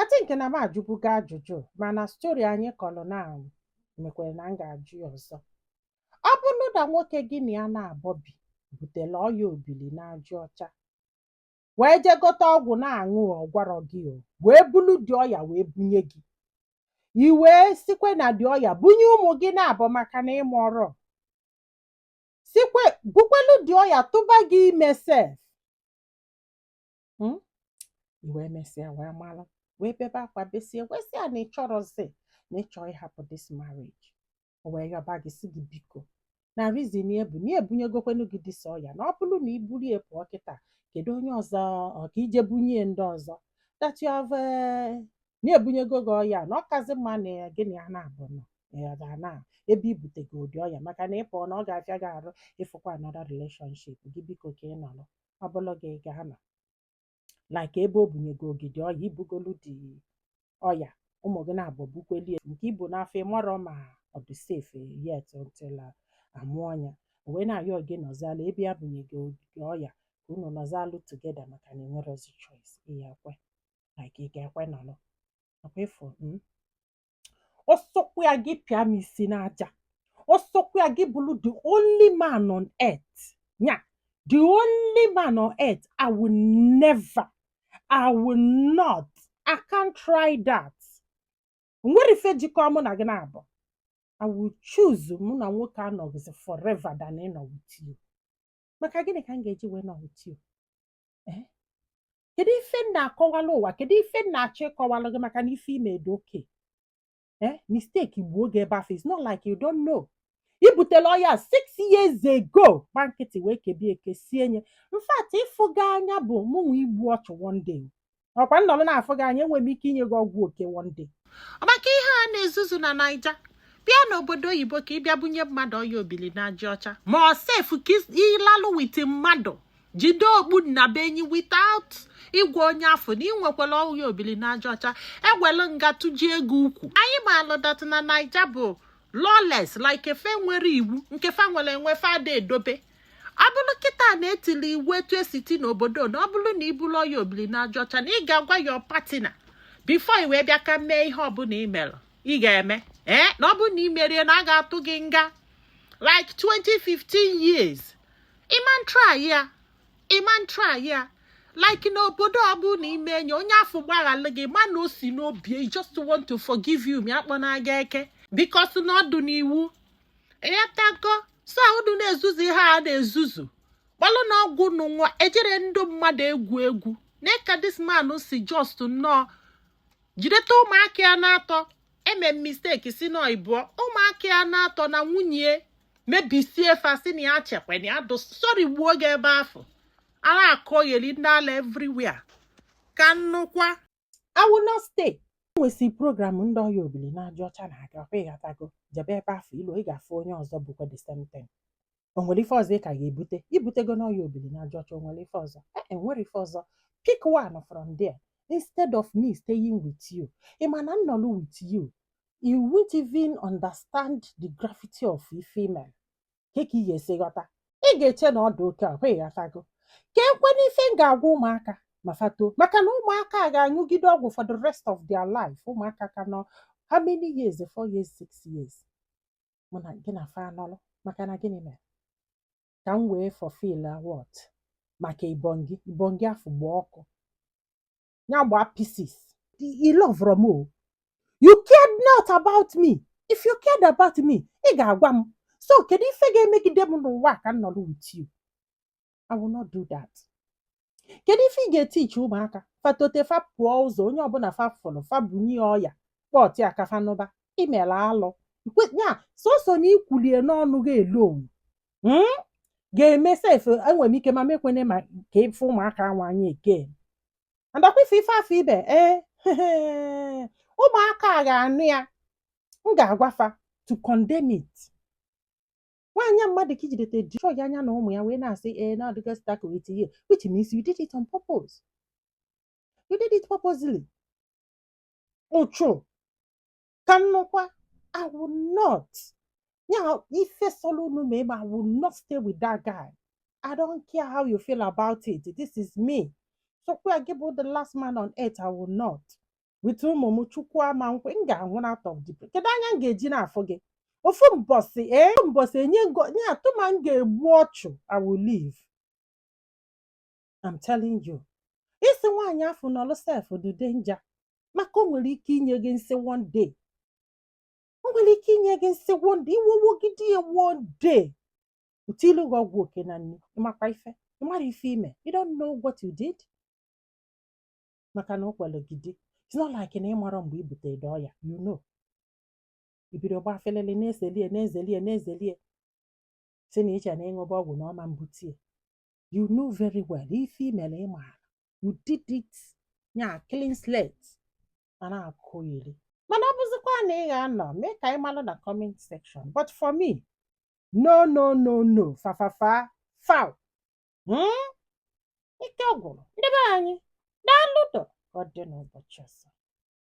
I think na m ajụbugo ajụjụ, mana story anyị kọrọ na mekwere na m ga-ajụ ya ọzọ. Ọ bụrụ na nwoke gị na ya na-abọ bi butere ọya obili na aja ọcha, wee jee gote ọgwụ na-aṅụ, ọ gwarọ gị, o wee bulu dị ọya wee bunye gị, i wee sikwe na dị ọya bunye ụmụ gị na-abọ, maka na ịmụ ọrụ sikwe bukwelu dị ọya tụba gị ime sef, I wee mesịa wee malụ, wee bebe akwa, besie, wee sị ya na ị chọrọzi, na ị chọrọ ịhapụ this marriage. O wee yọba gị, sị gị biko, na reason ya bụ na ya ebunyegokwenu gị this ọya, na ọ bụrụ na i buru ya pụọ kịta, kedu onye ọzọ ọ ka ije bunye ndị ọzọ that you have na ebunyego gị ọya, na ọ kazi mma na gị na ya na-abụ nọ ya ga na ebe ibutego ụdị ọya, maka na ị pụọ na ọ ga-afịa gị arụ ịfụkwa another relationship gị. Biko ka ị nọrọ, ọ bụrụ gị ga-anọ like ebe o bunyego ogidi ọya, ibugolu dị ọya, ụmụ gị na-abụ bukwelie nke ibu n'afọ, ịmarọ ma ọ dị safe yet until amụọ ya. O wee na-ayọ gị nọzalụ ebe ya bunyego ogidi ọya, ka unu nọzalụ together, maka na enwerozi choice. Ị ya ekwe? Like ị ga-ekwe nọrọ ọkwa ịfụ ọsọkwa ya gị pịa m isi n'aja, ọsọkwa ya gị bụrụ the only man on earth nya, the only man on earth, I will never, I will not, I can't try that. Nwere ife jikọọ mụ na gị na-abụ, I will choose mụ na nwoke anọghịzi forever than ịnọ with you. Maka gịnị ka m ga-eji wee nọ with you? Eh? Kedu ife m na-akọwalụ ụwa? Kedu ife m na-achọ ịkọwalụ gị? Maka na ife ime dị oke, eh? Mistake gbuo gị ebe afọ. It's not like you don't know. I butere ọya 6 years ago, gba nkịtị wee kebie ekesie nye. In fact, ịfụ gị anya bụ mụnwa igbu ọchụ one day. Ọkwa nnọrọ na-afụ gị anya, enwere m ike inye gị ọgwụ oke one day. Ọ maka ihe a na-ezuzu na Naija, bịa n'obodo oyibo ka ị bịa bunye mmadụ ọya obili na aja ọcha, ma ọ sef ka ịlalụ with mmadụ, jide okpu na be enyi without ịgwa onye afọ na ị nwekwara ọya obili na aja ọcha, ewelu nga tụjie ego ukwu. Anyị ma that na Naija bụ lawless, like efe nwere iwu nke fa nwere enwe fada edobe. Ọ bụrụ kịta na-etili iwu etu esi ti n'obodo, na ọ bụrụ na ibulu ọya obili na aja ọcha, na ị ga-agwa your partner before i wee bịa ka mee ihe ọbụla ị mere ị ga-eme. Ee, na ọ bụrụ na ị merie, na a ga-atụ gị nga like 20, 15 years. Iman try ya, iman try ya. Like n'obodo, ọ bụrụ na ime enyi onye afọ gbaghalụ gị, ma na o si n'obi he just want to forgive you, ma akpọ na-aga eke, because na ọdụ n'iwu ịghọtago. So unu na-ezuzu ihe a na-ezuzu, kpọlụ na ọgwụ nụ nwa ejere ndụ mmadụ egwu egwu na ka this man si just nnọọ jideta ụmụaka ya na-atọ, eme mistake si nọ ịbụọ ụmụaka ya na-atọ na nwunye mebisie fa, si na ya chekwa na ya dụ sorry, gbuo gị ebe afọ a na-akọgheri ndị ala everywhere ka nnukwa. I will not stay. Nwesị program ndị ọya obili na-aja ọcha na-aga ọkwa, ịghọtago? Jebe ebe afọ ilu, ị ga-afụ onye ọzọ bụkwa the same thing. O nwere ife ọzọ ị ka ga-ebute? Ibutego n'ọya obili na-aja ọcha, o nwere ife ọzọ? E nwere ife ọzọ? Pick one from there instead of me staying with you. Ị ma na nnọlụ with you, you won't even understand the gravity of ife ime ka ị ga-esi ghọta. Ị ga-eche na ọ dị oke ọkwa, ịghọtago? Ka ekwe n'ife m ga-agwa ụmụaka ma fato, maka na ụmụaka ga-aṅụgide ọgwụ for the rest of their life. Ụmụaka ka nọ how many years? 4 years, 6 years, mụ na gị na fa anọlụ. Maka na gịnị mere ka m wee fulfill what? Maka ibongi ibongi afọ gbaa ọkụ ya gbaa pieces. You love m o, you cared not about me. If you cared about me, ị ga-agwa m. So kedu ife ga-emegide m n'ụwa a ka m nọrọ with you? I will not do that. Kedu ife ị ga-etichi ụmụaka fatote, fa pụọ ụzọ, onye ọbụla fa fụrụ fa bunye ya ọya kpọtụ ya ka fa nụba imere alụ ya sọsọ na ikwulie n'ọnụ gị alone, Ga-eme sef enwere m ike ma mekwene ma ka ịfụ ụmụaka ahụ anya again. Andakwa ife ife afọ ibe ee, ụmụaka a ga-anụ ya, m ga-agwa fa to condemn it. Nwaanyị mmadụ ka ijidete destroy ya anya na ụmụ ya, wee na-asị ee na ọdịgo stuck with you, which means you did it on purpose. You did it purposely. Ụchụ ka nnukwa. I will not ya ife sọlọ unu ma ebe. I will not stay with that guy. I don't care how you feel about it. This is me. Sọkwa gị bụ the last man on earth, I will not. With ụmụ m, Chukwu ama nkwe m ga-anwụ out of depression. Kedu anya m ga-eji na-afụ gị ofu mbọsị? Ee, mbọsị enye ngo ya tụma m ga-egbu ọchụ. I will leave, I'm telling you. Isi nwaanyị afọ nọlụ sef dị danger, maka o nwere ike inye gị nsị one day. O nwere ike inye gị nsị one day, iwowogide ya one day, utilu gị ọgwụ oke na nnu. Ịmakwa ife ịmara ife ime? You don't know what you did, maka na o kwere gị di. It's not like na ịmara mgbe i butere ọya, you know, ibido gba felele, na-eselie, na-ezelie, na-ezelie, si na iche na ịṅụba ọgwụ na ọma mbutie. You know very well ife imere. Ịmaara you did it nya clean slate, ma na-akụ iri. Mana ọ bụzikwa na ị ga-anọ mee ka anyị malụ na comment section. But for me, no, no, no, no, fa fa fa foul. Ike gwụrụ ndị be anyị. Daalụ dọ, ka ọ dị n'ụbọchị ọzọ.